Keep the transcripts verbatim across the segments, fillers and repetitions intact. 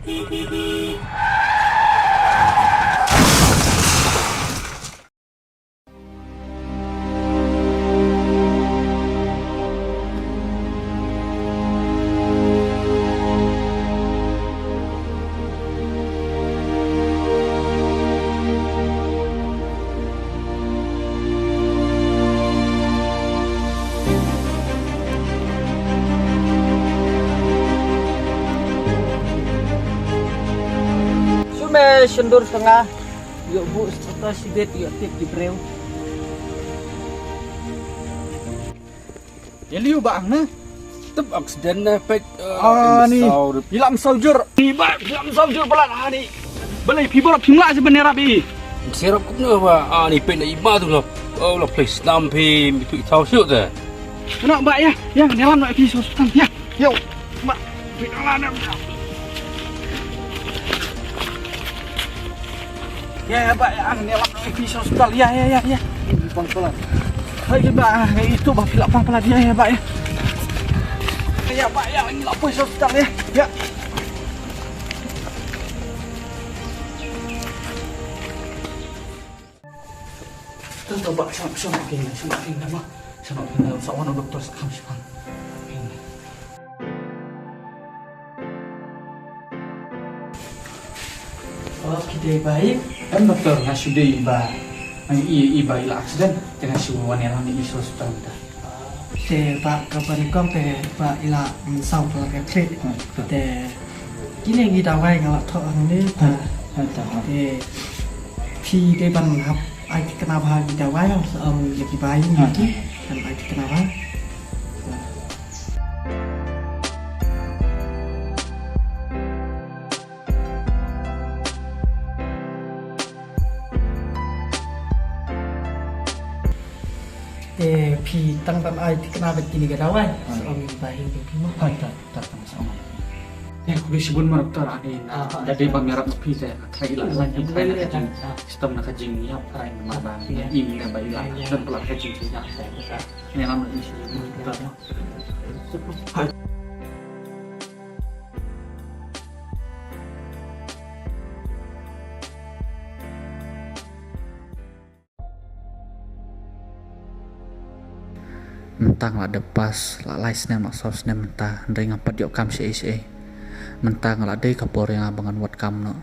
Shu me shyndur sha nga. Ïoh buh shuh ta shibit ïoh tip ki briew. Ïa liu ba ang ne. Tip accident ne peit. Ah, ni. Phi lam soldier. Ni ba phi lam soldier palat ha ni. Balei phi ba phi mla je ban ïarap i. Sirap kup ne ba ani peit na i ba tu la. Oh la place nam phi mi phi thaw shu te. Kena ba ïa, ïa ngan ïalam noh phi sha hospital ïa. Ïa. Ba phi nang la nam. Ïa ïa ba ïa ngan ïalam noh phi sha hospital ïa ïa ïa ïa. Pang palat. Hai ba itu ba phi la pang palat ïa ïa ba ïa. Ïa ba ïa ngi la poi sha hospital ïa. Ïa. Tang tang ba shong shong king shong king nama shong king nama sa wan doktor sa kham shong. Oh, ki dei ba i. Em doktor nga shu dei ba. Nga i i ba i la accident. Te nga shu wan ïalam i sha hospital ta. Te ba ka ba nyngkong te ba i la, mm, saw ka la ka klik. Te kine ki dawai nga la thoh hangne ta. Te phi dei ban hap ai thikna bha ki dawai, um, ïa ki bai ni ki ban ai thikna bha. Te phi tang ban ai thikna bad kine ki dawai. Sa ong ba hi phi mo. Hai ta ta ta sa ong. Te khublei shibun ma doktor ani na da dei ban ïarap ma phi te ka trai la la ka trai na ka jing. Stem na ka jing ïa trai ma ba ni im ne ba ila dan pula ka jing ïa. Ni lam ni shi doktor. Hai. Mynta nga la dep pass, la lai snem, la saw snem mynta, hynrei ngam pat ïoh kam shaei shaei. Mynta nga la dei ka por ïa nga ba ngan wad kam noh.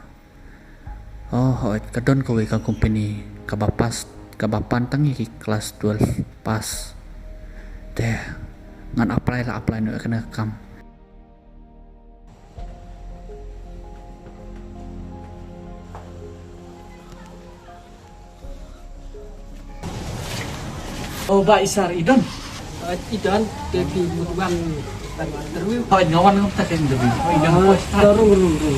Oh, hooid, ka don kawei ka company, kaba pass, kaba pan tang ïa ki class twelve pass. Te, ngan apply la apply noh ïa kane ka kam. Oh, ba i sar i don. Ah, i don, te phi mut wan ban interview. Oh, nga wan ngam tak interview. Oh, i don. Ah, rung, rung, rung.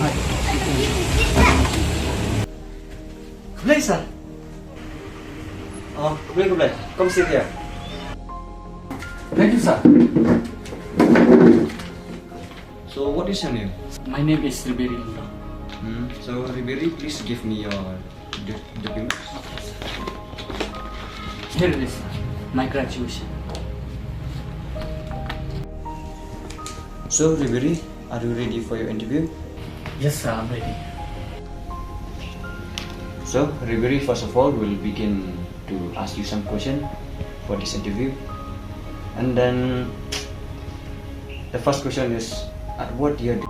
Khublei sir. Oh, khublei, khublei. Come sit here. Thank you, sir. So, what is your name? My name is Riberi Lyngdoh. Hmm. So, Riberi, please give me your d-, documents. Here it is, sir. My graduation. So, Riberi, are you ready for your interview? Yes, sir, I'm ready. So, Riberi, first of all, we'll begin to ask you some question for this interview. And then, the first question is, at what year do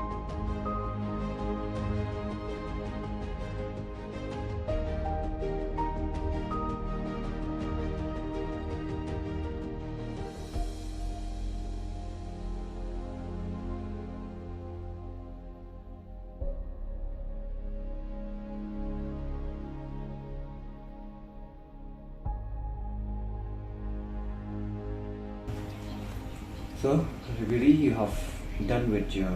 So, Riberi, you have done with your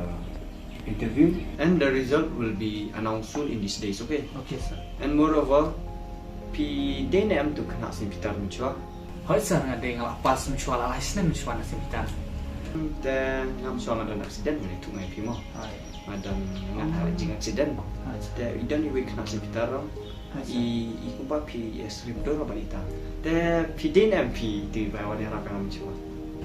interview. And the result will be announced soon in these days, okay? Okay, sir. And moreover, phi dei ne em tu khynnah Saint Peter mynshuwa? Hooid, sir, nga dei, nga la pass mynshuwa, la lai snem mynshuwa na Saint Peter. Te nga mynshuwa nga don accident, nga ïathuh nga ïa phi mo. Hooid. Nga don, nga don jing accident. Hooid, sir. Te i don iwei i khynnah Saint Peter ruh. Hooid, sir. I, i kumba phi, i srim dur ban ïa ita. Te phi dei ne em phi, te bai wan ïarap ïa nga mynshuwa.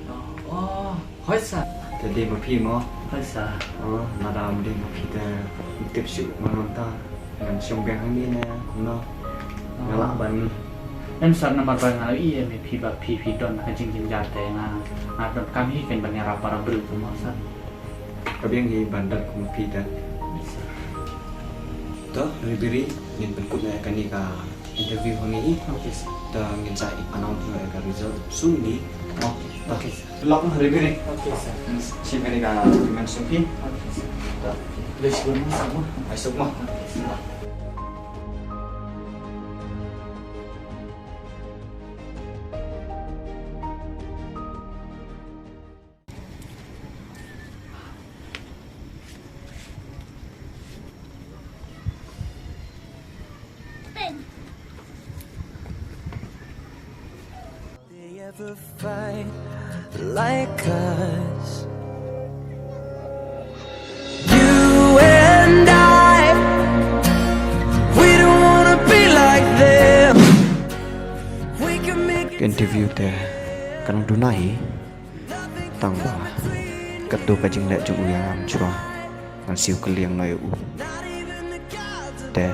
Oh, oh, hooid sir. Te dei ma phi mo. Hoi sir. Oh, lada ym dei ma phi te, tip shuh ma nga mynta ngan shong biang hangne ne kumno. Nga lah ban. Em sir, namar ba nga ïohi em phi ba phi phi don ka jingjynjar te nga, nga donkam hi kein ban ïarap para briew kumno sir. Ka biang hi ban don kum phi te. Yes sir. To, Rebiri, ngin pynkut ïa kane ka interview hangne hi. Okay sir. Te ngin sa announce ïa ka result soon hi. Oh, okay sir. Lok na Rebiri. Okay sir. Shim kane ka document sum phi. Okay sir. To. Please go na sir mo. Ai suk mo. Okay sir. They ever fight like us? You and I, we don't wanna be like them. We can make it. Interview te kan duna hi. Tang ba katto ka jingleh jong u ïa nga mynshwa ngan siew kylliang noh ïa u. Te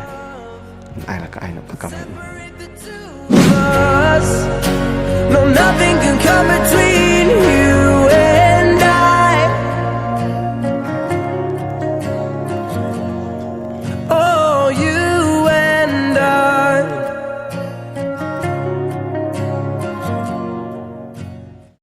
ngan ai la ka ai noh ka kam ïa u. No, nothing can come between